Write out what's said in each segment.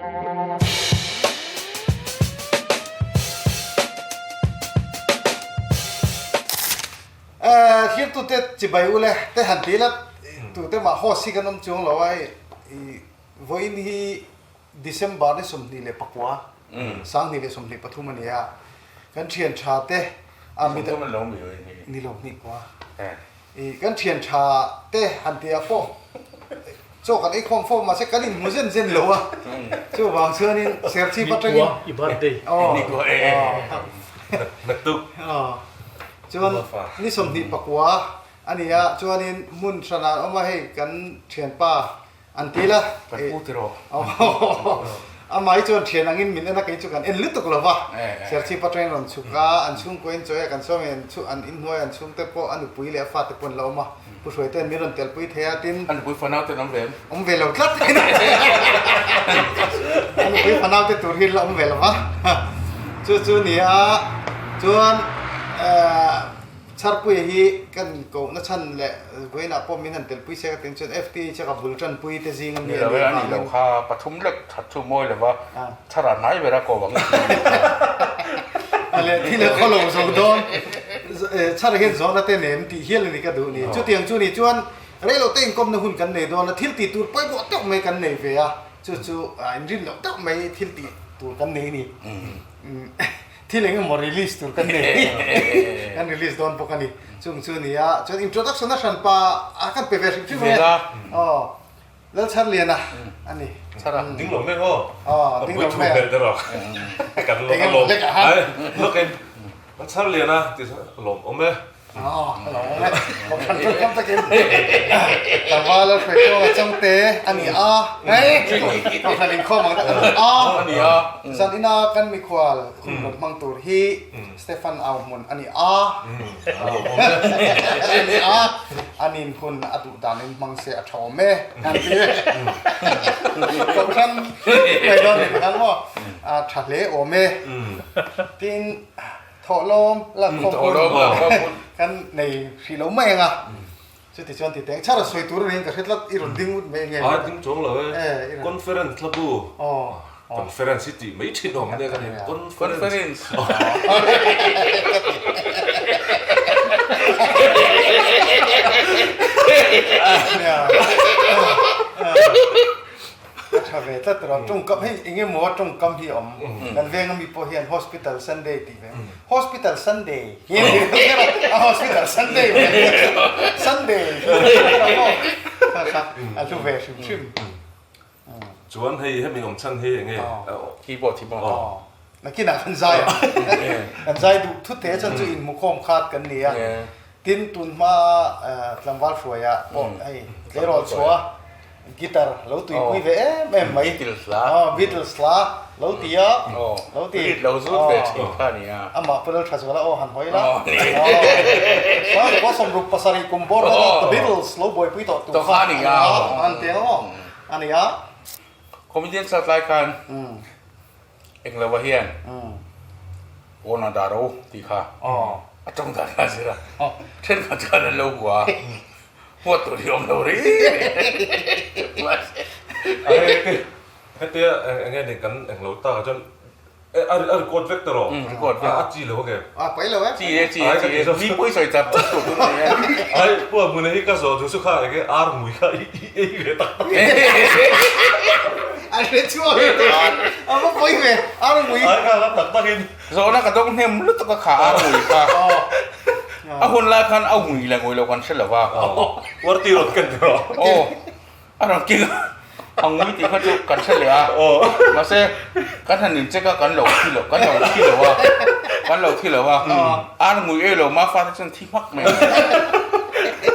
Thirtute chibai u le te han ti la tute mah host hi kan awm chuang lo a i vawiin hi December ni 24 2023 a ni a kan thian tha te a mi ni lo hnih kua i kan thian tha te han ti ah pawh chaw kan ei khawm fo mahse kan inhmu zen zen lo a chuvang chuanin Serchhip atangin i birthday chuan ni 24 a ni a chuanin hmun hranah an awm a hei kan thianpa An ti la. Kan pu ti rawh. Amah hi chuan thian angin min en a, kei chu kan en lutuk lo va. Serchhip atangin rawn chhuk a, an chhungkaw in chawi a, kan sawm in an inhnuai an chhungte pawh a nupui leh a fate pawh an la awm a. Pu Hruaite an min rawn telpui thei a, tin. A nupui fanau te an awm ve em? Awm ve lo tlat. A nupui fanau te tur hi an la awm ve lo va. Chu chu ni a, chuan. Chharpuia hi kan kohna chhan leh vawiinah pawh min han telpui se ka tin chuan FTA chu ka bul tanpui te zing a mi a nih avangin. Ni lo kha pathum lek that chu mawi lova chhara hnai bera ko ang i ti a ni kha. A leh thil a khaw lo zo dawn chhara hian zawhna te nem tih hial a ni ka duh ni. Chutiang chu ni chuan reilo te inkawmna hun kan nei dawn a, thil tih tur pawimawh deuh mai kan nei ve a, chu chu inrin loh deuh mai thil tih tur kan nei a ni. Thil eng emaw release tur kan nei kan release dawn bawk a ni. Chung chu a ni a, chuan introduction a hranpa a kan pe ve hrim hrim e. Aw, Lalchharliana a ni. Chhara. Ding lo mek aw. Aw, ding lo mek. Pui thu hmel te rawh. Kan Eng emaw lek ah han. Lawkin Lalchharliana tih chu a lawmawm e. Tlangval a hruai tawng a changte a ni a, kohhran inkhawm ang tak a ni a, a ni a, zan ina kan mikhual hun rawn hmang tur hi Stephan Auhmun a ni a, a ni a, a nin hun a duh danin hmang se a tha awm e, an ti e. Kohhran mai dawn ni ang maw? A tha hle awm e. Tin. Thawhlawm lakkhawm hun kan nei hrih lo mai ang a, chuti chuan ti teng chhar a sawi tur aniin ka hre tlat i rawn ding ut mai enge. Ai ding chuang lo e, conference hla bu, conference hi tih mai thin awm ania ka ni, conference. A tha ve tlat rawh. Tawngkam hei eng emaw tawngkam hi a awm. Kan veng ami pawh hian Hospital Sunday tih ve. Hospital Sunday hi a ni kher a, a Hospital Sunday ve Sunday hi a ni kher a maw? Kha kha a hlu ve hrim hrim. Chuan hei hemi awm chhan hi eng nge? Keyboard hi maw? Nakinah kan zai ang. Kan zai duh thut thei a chhan chu inhmukhawm khat kan ni a. Tin tunhma tlangval hruaiah pawh hei tleirawl chhuah guitar lo tuipui ve em em mai. Beatles hla. Beatles hla lo ti a. Lo ti. Lead lo zut ve thin kha a ni a. Amah Pu Lalthazuala aw han hawi la. Sang pawh 67 kum bawr kha The Beatles lo buaipui tawh tur kha a ni a. An ti ang aw. A ni a. Comedian sat lai khan Englo ah hian Pawn a ro tih kha a tawng dan a zir a, thenkhat chuan an lo hua a, huat tur hi awm lo ri mahse. Hetia eng nge ni kan englo tak ah chuan a record vek ta rawh, record vek a chi lo a nge? A pawi lo e. Chi e chi e chi e, mi pawi sawi char char tur chu ni e. Ai pu a hmuna hi ka zawh duh chu kha eng nge ar mui kha i ei ve tak tak. A hre chhuak e tih a va pawi ve ar mui. Ai kha kha tak tak in. Zawhna ka dawng hnem lutuk a kha ar mui kha. A hun lai khan a ngui leh ngui lo kan hre lo va. Uarti rawn ken rawh. Aw. A rawn keng a, a ngui tih kha chu kan hre leh a, mahse kan han in check a kan lo thi lo, kan lo thi lo a, kan lo thi lo a, ar ngui ei lo ma fate chuan thi hmak mai a,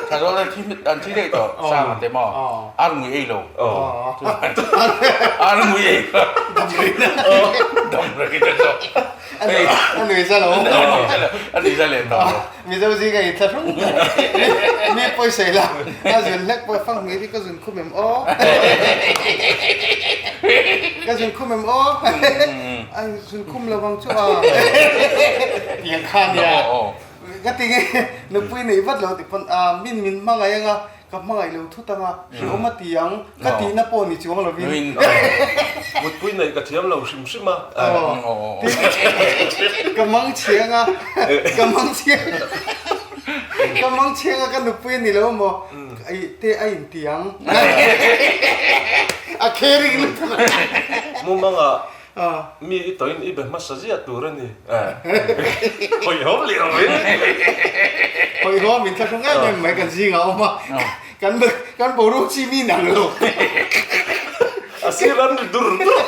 tha zawk an thi an thi daih tawh sang an ti maw, ar ngui ei lo, ar ngui ei kha dam reng in a zawk. A nui za lo. A nui za leh tawh lo. Mizo zinga i thla hrung mi pawisei la a zun hlek pawh fang hmir hi ka zun khum em aw ka zun khum em aw a zun khum lo vang chu a tiang kha nia ka ti nge nupui neih vat lo ti pawn a min min hmangaih anga Ka hmangaih lo thut anga hrehawm a ti ang, ka tihna pawh ni chuang lovin. Mutpui neih ka thiam lo hrim hrim a. Ka mang chhiang a, ka mang chhiang ka mang chhiang a ka nupui a ni lo maw te a inti ang. A caring lutuk a. Mumanga mi i tawhin i be hmasa ziah tur a ni. Hawihhawm leh awm e. Hawihhawm in thlahrung em em mai kan zingah a awm a. Kan kan boruak chi mi nang lo. A sir an ri dur dur.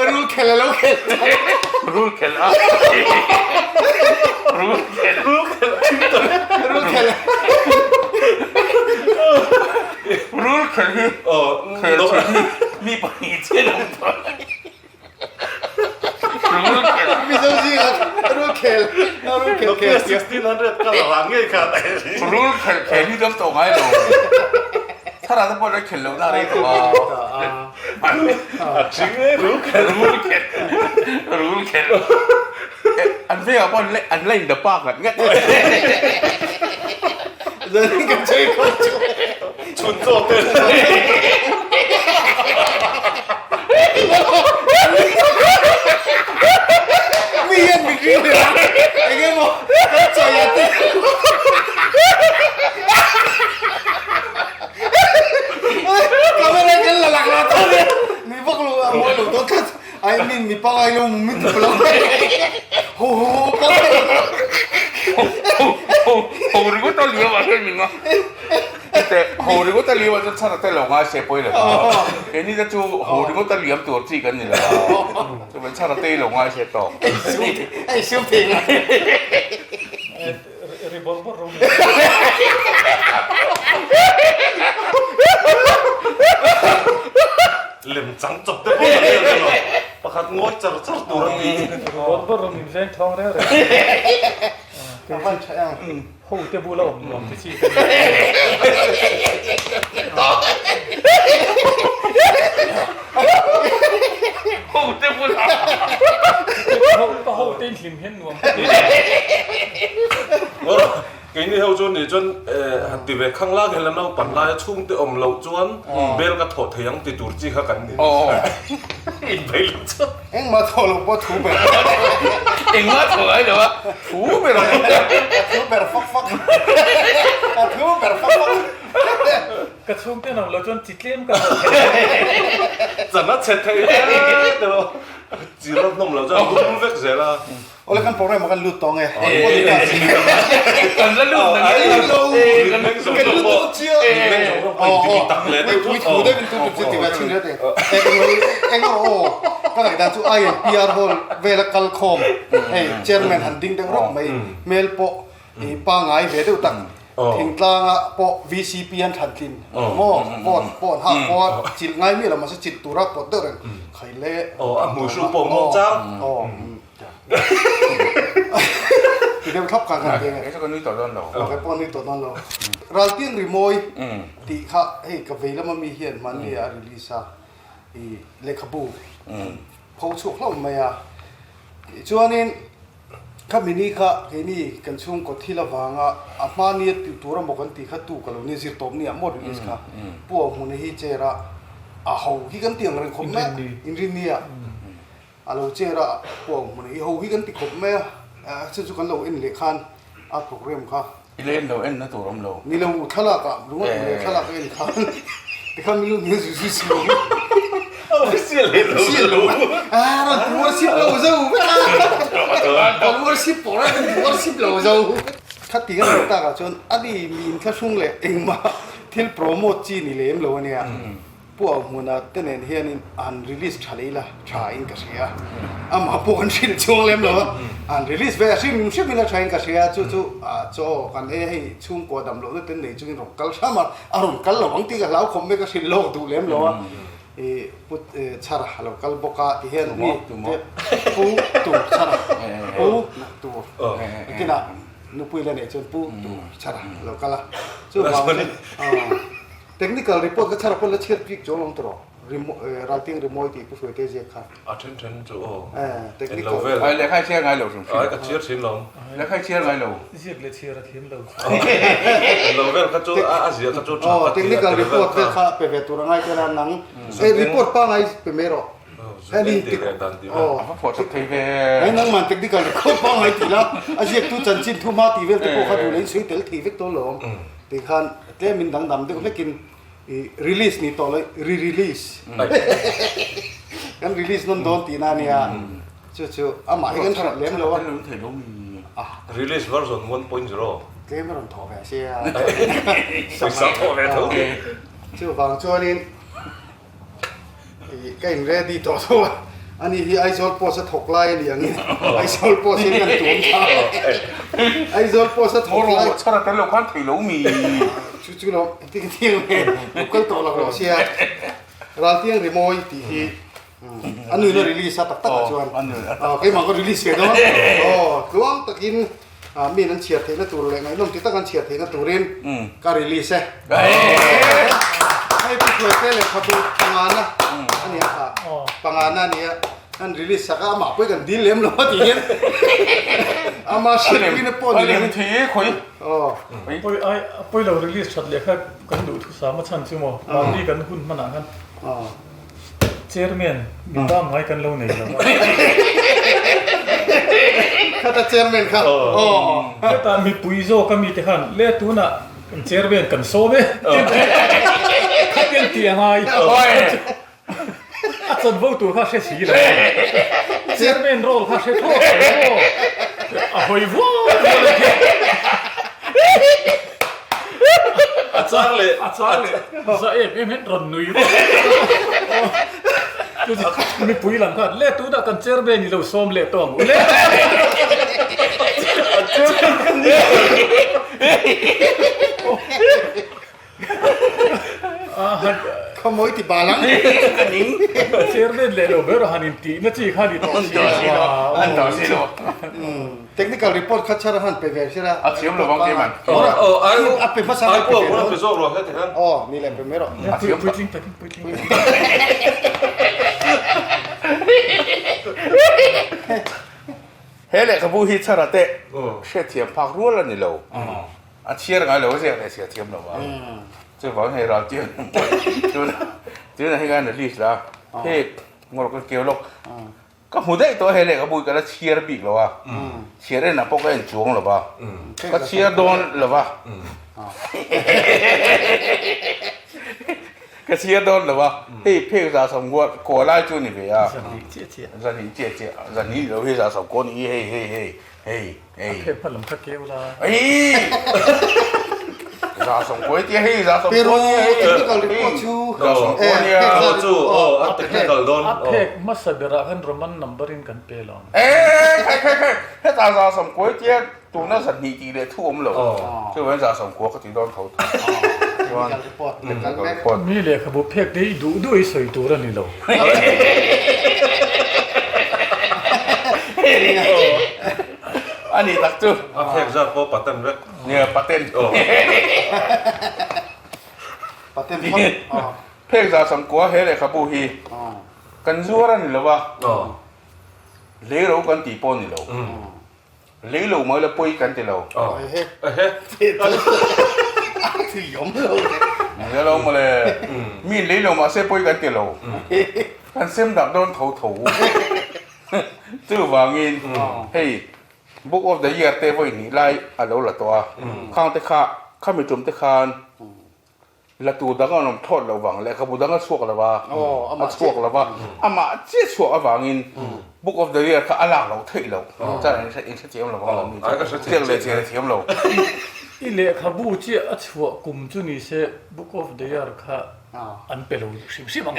Rul khel a lo khel. Rul khel a. Rul khel. Rul khel a thim ta. Rul khel. Rul khel hi. Khel chi mi pahnih chiah lo tawh. Mizo zingah rul khel rul khel Nokia 1600 ka la rang ngei khan. Rul khel khel hi dam tawh ngai lo. Thara te pawh la khel lo na rei tawh a. A thing e rul khel. Rul khel rul khel. An vengah pawh an la in the park ngat ngat. Zanin kan chei khawp chu. Chhun chaw te. Mi hian min ring leh a, eng emaw kan chawi a te. Camera kan la lak lo tawh nia. Nui vak lo a mawi lo tawh tlat. I mean mi pangai lo min ti lo. Ho ho ho pangai lo. Ho ho ho ringawt a liam ah hian min a. Teh ho ringawt a liam ah chuan chhan a tel lo ngai se pawi lo a. Keini te chu ho ringawt a liam tur chi kan ni lo a. Chuvang chhan a tei lo ngai se tawk. Ei siam thei ngai. Ri bawrh bawrh ro ni. Lem chang chawp te pawh kan vel lo. Pakhat ngawi char char tur a ni. Ri bawrh bawrh ro min veng thawng reng reng. Ka van tha em. Ho te bula awm nuam ti chi ka ni. Ho te bula. Ka ho te in hlim hian nuam ka ti. Ngawr keini ho chu nih chuan han ti ve khang lak hian naupan laia chhungte awm loh chuan bel ka thawh thei ang ti tur chi kha kan ni. Inbei loh chuan. Engmah thawh loh pawh thu ber. Engmah thawh ngai lo a, thu ber a ni. A thu ber fak fak. A thu ber fak fak. Ka chhungte awm loh chuan chi tlem ka thawh thei. Chan a chhe thei hle tawh. Chi rawt hnawm loh chuan a dum vek zel a. Awle kan program ah kan lut tawng e. Kan la lut na nge. Kan lut tawh chiah. Pui thu deuh in tu tu ti ve chin ret e. Eng emaw aw ka ngaih dan chu INPR hall vela kal khawm hei chairman han ding deuh rawk mai hmel pawh i pangai ve deuh tak thingtlanga pawh VCP an thlan tlin maw vote pawh an hak pawh a chilh ngai miah lo mahse chilh tura pawt deuh reng khai le. Aw a hmui hru pawh maw chang. Ti deuh thlap kha kan ti ang e. Kei chu ka nui tawh dawn lo. Kei pawh nui tawh dawn lo. Raltiang rimawi tih kha hei ka vei lama mi hian hmanni ah a release a, i lehkhabu pho chhuak hlauh mai a. Tichuanin khami ni kha keini kan chhungkaw thil avanga a hmani a tih tur amaw kan tih kha tu ka lo ni zir tawp ni ah maw release kha Pu Auhmuna hi chair a a ho hi kan ti ang reng khawp mai a, inrinni ah. A lo chair a, huang hmun hi ho hi kan ti khawp mai a, chu chu kan lo en leh khan a program kha. I la en lo, en na tur awm lo. Ni lo, thlalak ah ringawt mawle, thlalak a en khan tikhan min lo hnial zui zui si lo. Official leh lo. Official lo. Ah, rawn ti worship lo zo vek a. Kan worship pawh a rawn ti worship lo zo. Khati kan lo tak ah chuan ani mi inthlahrung leh engmah thil promote chi ni lem lo ania. Pu Auhmuna te nen hianin an release tha leh ila tha in ka hria. Amah pawh kan hrilh chhuang lem lo a, an release ve a hrim hrim ila tha in ka hria. Chu chu chaw kan ei a hei chhungkua dam lohna te nei chungin rawn kal hram a, a rawn kal lo ang tih ka hlau khawp mai ka hrilh lawk duh lem lo a. I Pu Chhara a lo kal bawk a ti hian mi te Pu Tur Chhara Pu Tur kinah nupui la neih chuan Pu Tur Chhara a lo kal a. Chuvang chuan Technical report ka chhar pawh la chhiat bik chuang lo ang tawh. Raltiang Rimawi tih Pu Hruaite ziak kha. A then then chu aw. En lo vel. Ai lehkha i chhiar ngai lo hrim hrim. Ai ka chhiar thin lo. Lehkha i chhiar ngai lo. Ziak leh chhiar a thiam lo. En lo vel kha chu a ziah kha chu tha ka ti a. Technical report vel kha pe ve tur a ngai tel a nang. Hei report pangai pe mai rawh. Zuk en tih leh dan tih vel. A va phuah chak thei ve. Hei nangman technical record pangai tih la a ziaktu chanchin thu hma tih vel te pawh kha duh leh in sawi tel thei vek dawn lo awm. Tikhan tlem in dangdam deuh hlekin I release ni tawh lo re-release kan release nawn dawn tihna a nia chu chu amah hi kan hrilh lem lo a release version 1.0 tlem a rawn thawh ve sia pawisa thawh ve tho chuvang chuanin i ka in ready tawh tho a ani hi Aizawl post a thawk lai a ni angin Aizawl post in kan tuam ta Aizawl post a thawk lai chhar a tel lo khan thei lo mi chu chu lo engtin ka thiang le lo kal tawh lak lo sia Raltiang Rimawi tih hi a nuin a release a tak tak ah chuan keimah ka release ve dawn aw tluang takin mi an chhiar theihna tur leh ngaihnawm ti tak an chhiar theihna turin ka release e. Hei Pu Hruaite lehkhabu pangana a nia kha pangana a nia an release sak a amah pawh hi kan dil lem lo a ti hian ama hriatpuina pawh ni lo thei e khawi pawi ai pawi lo release that leh kha kan duh thusam a chhan chu maw mahni kan hun hmanah khan Chairman, mi pang ngai kan lo nei lo a. Khata chairman kha aw. Khata mipui zawk a mite khan le tunah kan chairman kan sawm e. Khatiang tih a ngai. A chanvo tur kha hre si lo. Chairman role kha hre thlawt lo maw. A hawi vual vual a khi. A chang leh. A chang leh. Za em em hian rawn nui vak. Mipui lam khan le tunah kan chairman i lo sawm leh tawh ang u le. A chairman ka ni. Khawmawi ti bal ang. Ka ning. Chairman leh lo ber han intihna chi kha ni tawh si lo. An tawh si lo. Technical report kha chhar a han pe ve sia la. A thiam lo vang keimah. A pe hmasa a pe ve lo. Pe zawk rawh heti khan. Aw ni leh pe mai rawh. A thiam Puitling takin puitling. He lehkhabu hi chhar a teh hriatthiam phak rual a ni lo. A chhiar ngai lo a ziak leh chhiar thiam lo a. Chuvang hei ral tir tuna hei khan release la hei ngawr ka keu lawk. Ka hmu daih tawh a hei lehkhabu hi ka la chhiar bik lo a, chhiar enah pawh ka en chuang lo va, ka chhiar dawn lo va, ka chhiar dawn lo va, hei phek za sawm kual kaw lai chu ni ve a, zahnih chiah chiah, zahnih ni lo hi za sawm kaw ni hi hei hei hei hei hei. A phek hma lam kha keu la. Eii! Za sawm kaw tia hei za sawm kaw nia hei. Technical report chu. Za sawm kaw nia. Aw chu aw a technical dawn. A phek hmasa berah khan Roman number in kan pe lo. Eii khai khai khai heta za sawm kaw tia tuna zahnih tih leh thu awm lo. Chuan za sawm kaw ka ti dawn tho tho. Technical report. Technical report. Mi lehkhabu phek te i duh duh i sawi tur a ni lo. A ni tak chu. A phek zat pawh patent vek. Nia patent. Patent phawt. Phek za samkua he lehkhabu hi kan zuar a ni lo va, lei ro kan tih pawh a ni lo. Lei lo mai la pawi kan ti lo. Nia lo mawle. Mi lei lo mahse pawi kan ti lo. Kan sem dak dawn tho tho. Chuvangin hei Book of the Year te vawi hnih lai a lo la tawh a. Khang te kha khami tum te khan La tur dang an awm thlawt lo vang, lehkhabu dang a chhuak lo va, a chhuak lo va, amah chiah chhuak avangin Book of the Year kha a lak loh theih loh. Chuan in hrethiam lo vang lo mi chu chiang leh chian a thiam lo. I lehkhabu chiah a chhuah kum chu ni se Book of the Year kha an pe lo hrim hrim ang.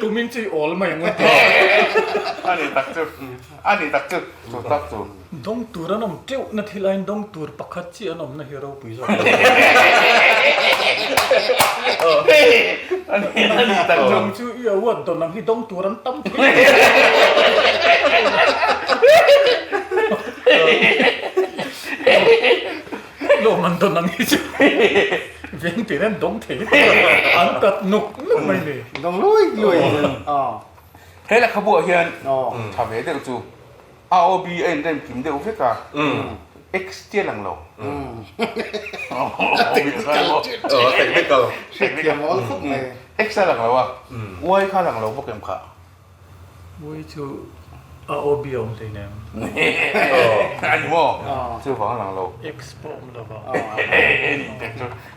Tumin chu i awl mai ang. A ni tak chu. A ni tak chu, chu tak chu. Dawng tur an awm teuh na thil aiin dawng tur pakhat chiah an awmna hi ropui zawk a ni. A ni tak chu. Dawng chu i award dawn ang hi dawng tur an tam thei. Lawm. Sawm an dawn ang hi chu veng tin an dawng thei an kat nuk nuk mai ni. Dawng lui lui. He lehkhabu ah hian tha ve deuh chu AOB a inrem kim deuh vek a, X chiah lang lo. Technical. Hriatthiam awl khawp mai. X a lang lo a, Y kha lang lo bawk em kha? Y chu AOB a awm hlei nem. A ni maw? Chuvang a lang lo. X pawh awm lo va.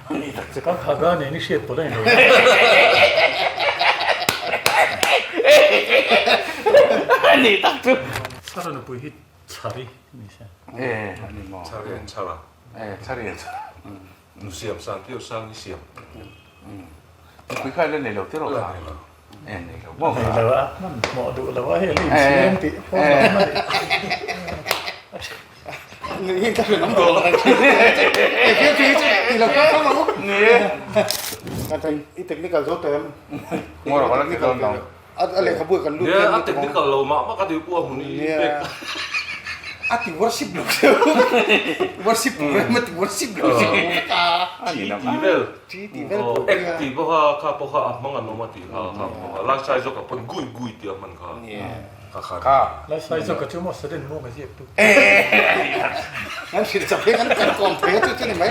Ni tak chu. Ka khaga nen i hriat pawh la ni lo. Ni tak chu. Chhara nupui hi chhari ni se. E a ni maw. Chhari an chhara. E chhari an chhara. Nu siam sang tiu sang i siam. Nupui kha la nei lo tiraw kha. La nei lo. E nei lo maw. Nei lo a, hman hmawh duh lo a hei a insiam tih pawh a awm a ni. Ni ka hre nam dawn ang chi. E fiam chi chu ti lo kha kham ang. Ni. Ka thei i technical zo tem. Ngawr ka la ti dawn lo. A lehkhabu kan lut hian a technical lo mah mah ka ti pua hmun i pek. A ti worship lo deuh. Worship program a ti worship lo deuh. Chi ti vel. Chi ti vel pawh Ek ti pawh kha kha pawh kha a hmang an awm a ti kha kha pawh kha lai sai zawk a pawn gui gui ti a hman kha. Kha. Lai sai zawk a chu maw sudden muang a ziak tu. Kan hrilh chak hi kan kan kawm thei a chu chu ni mai.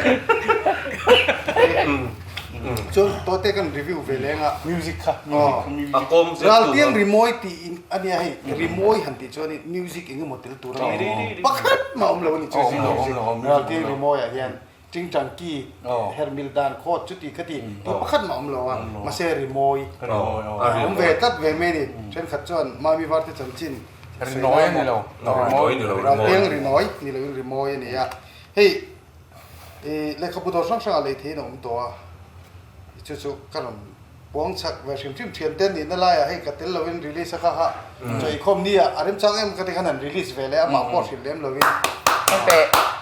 Chuan tawite kan review ve leng a. Music kha music kha music. A kawm ziak tu. Raltiang rimawi tih in a nia hei rimawi han tih chuan in music eng emaw tel tur a ni. Pakhat mah awm lo a ni chu music. Raltiang rimawi ah hian Tingtang ki hermil dan khawt chuti khati tih pakhat mah awm lo a, mahse rimawi a awm ve tlat ve mai a ni. Thenkhat chuan Mami Varte chanchin Rinawi a ni lo. Ralteng rinawi ni loin rimawi a ni a. Hei lehkhabu dawr hrang hrangah lei theiin a awm tawh a, chu chu ka rawn puang chak ve hrim hrim thian te nihna laiah hei ka tel loin release a kha kha chawikhawm ni ah a remchang em ka ti khan an release ve leh amah pawh hrilh lem loin. Hete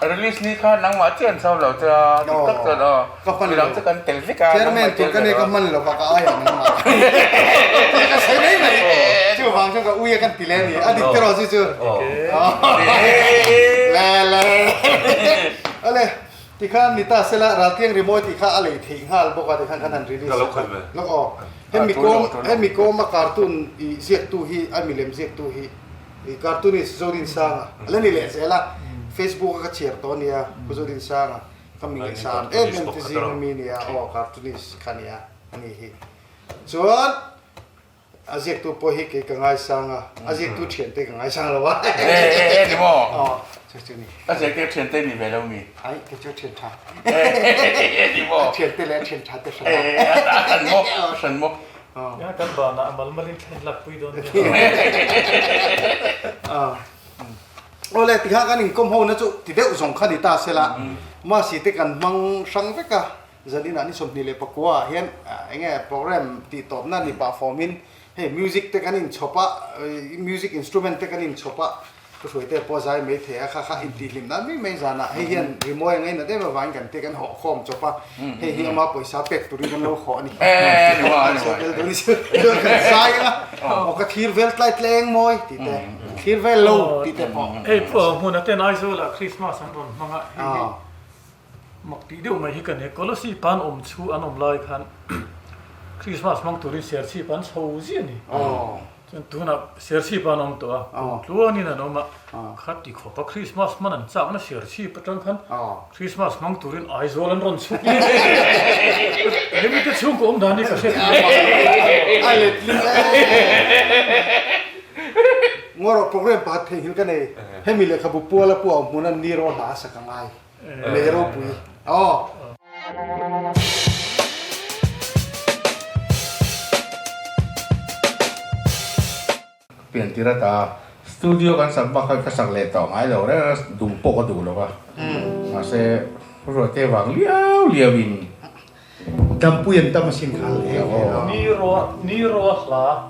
release ni kha nangmah chiah an chau lo che a dik tak chuan aw Ka hman lo. Midang chu kan tel vek a Chairman tur ka nei ka hman lo va ka aiah nangmah ka sawi mai mai chuvang chuan ka ui a kan ti leh a ni a dik tiraw chu chu le le ale. Tikhan ni ta sela Raltiang rimawi tih kha a lei theih nghal bawk a tikhan khan han release Ka lo khawi ve. Lawk aw. Hemi kawm hemi kawma cartoon i ziaktu hi a milem ziaktu hi i cartoonist Zodinsanga a la ni leh zel a Facebook a ka chhiar tawh a nia Pu Zodinsanga ka mi ngaihsan em em te zing ami nia aw cartoonist kha nia a ni hi. Chuan A ziaktu pawh hi kei ka ngaisang a, a ziaktu thiante ka ngaisang lo a. E ni maw? Aw, chu chu ni. A ziaktu thiante ni ve lo mi? Ai, kei chu thian tha. E ni maw? A thiante leh a thian tha te hran a. E, a hran maw? A hran maw? Aw. Kan banah a mal malin thlen lak pui dawn nia. Aw. Awle, tikha kan inkawm ho na chu ti deuh zawng kha ni ta sela, Masi te kan hmang hrang vek a. Zaninah ni 29 ah hian eng nge program tih tawpna ni pah fawmin hei music te kan inchhawp a, music instrument te kan inchhawp a, ka hruai te pawh zai mai thei a, kha kha intihhlim nan mai mai zanah hei hian rimawi a ngainat em avangin kan te kan hawh khawm chawp a, hei hi ama pawisa pek turin kan lo hawh a ni. Kan zai ang a, aw ka thlir vel tlai tleng mawi tih te, thlir vel lo tih te pawh. Hei hmun aten Aizawlah Christmas an rawn hmang a, hei hi Mak tih deuh mai hi ka nei. Kolosip an awm chu an awm lai khan Christmas hmang turin Serchhip an chho ziah a ni. Chuan tunah Serchhip an awm tawh a, kum tluanin an awm a, kha ti khawp a Christmas hman an chakna Serchhip atang khan Christmas hmang turin Aizawl an rawn chhuk leh. Hemi te chhungkaw awm dan hi ka hre thei. A let ling e. Ngaw rawh program pakhat theihnghilh ka nei. Hemi lehkhabu puala pawh a awm hmun a ni rawh hla a sak a ngai. Lei ropui aw. Piantir ata studio kan sak bak khan ka sak leh tawh ngai lo reng a, duh pawh ka duh lo va, mahse ruahte vang liau liau in. Dampui an tam asin kha le. Ni ro ni ro hla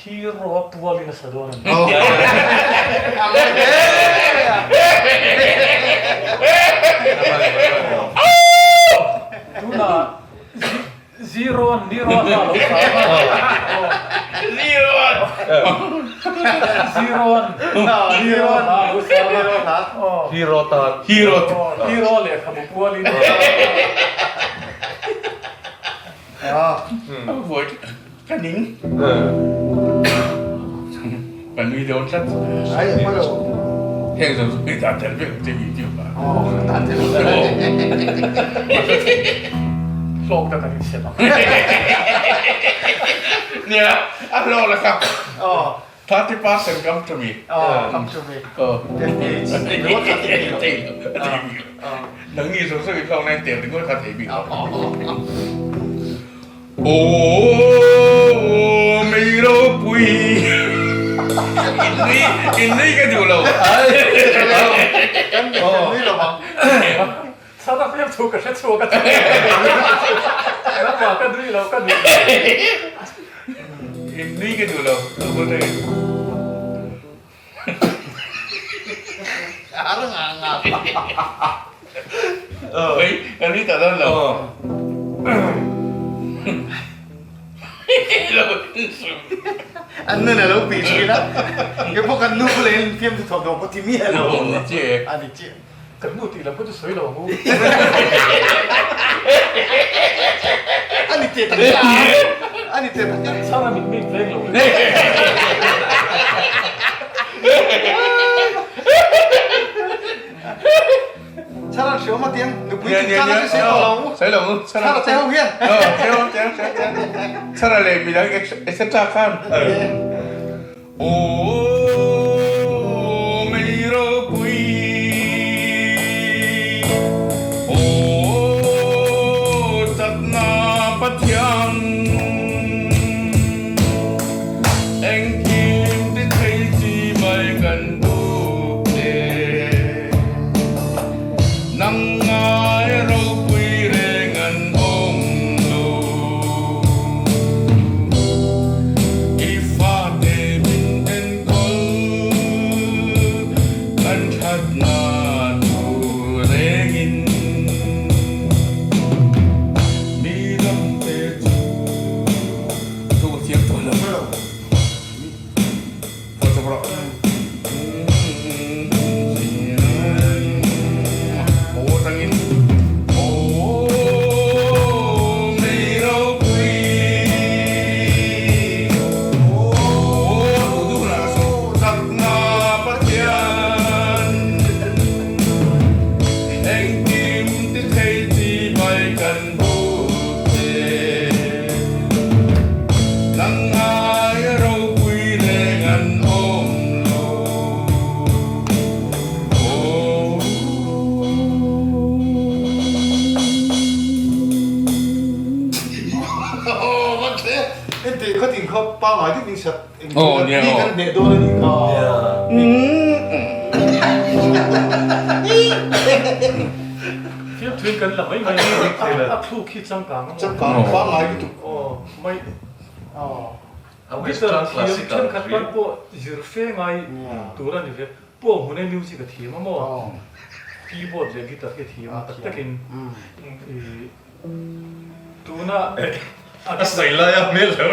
Hero pualin a sa dawn a ni. Tunah zero an ni ro a hla lo sa a. Zero an. Zero an. Hero hla a lo sa a. Hero hla. Hero tan. Hero. Hero lehkhabu pualin. Vawi ka ning. Ka nui dawn tlat. Ai a hma lo. Heng zawng zawng hi dah tel vek ang che video ah. Aw dah tel vek. Hlawk tak an insiam ang. Nia a hlawk la kha. Aw. 30% come to me. Aw come to me. Aw. FH. Ringawt kha thei lo. Thei lo. Thei bik lo. Nang ni zawng zawng i hlawk na in tel ringawt kha thei bik lo. Aw mei ropui in nui in nui ka duh lo. Kan nui lo ang. Chhana fiam thu ka hre chhuak a chu. Nangmah ka nui lo ka nui lo. In nui ka duh lo. Ar nga nga. Oi, kan nui tak dawn lo. An nun a lo pi thin a. Kei pawh kan nu bulah hian fiam chu thawh dawn pawh ti miah lo. Ni chiah e. A ni chiah. Kan nu tih lam kha chu sawi lo ang u. A ni teh tak tak. A ni teh tak tak. Chhana mit mi veng lo. Chhana hriawm a tiang nupui chung chang a chu sawi tawh lo ang u. Sawi lo ang u. Chhana che ho hian. Chhana leh midang etc khan. Aw mei ropui, aw chakna Pathian, engkim ti thei chi mai kan buk che. Nang ngai ropui reng an awm lo. I fate min enkawl kan thatna thu rengin mi dangte chu thu ka thiam tawh lo. Nang aia ropui reng an awm lo. Heti khatin kha pangngai deuh in sat eng thil kan hneh dawn a nih kha. Fiam thuin kan la mai mai a thluk hi changkang a maw? Changkang pangngai lutuk. Aw mai guitar thiam thenkhat tan pawh zir fe ngai tur a ni ve. Pawh hmuna music a thiam a maw? Keyboard leh guitar hi a thiam a tak takin tuna a sawi lai a hmel lo.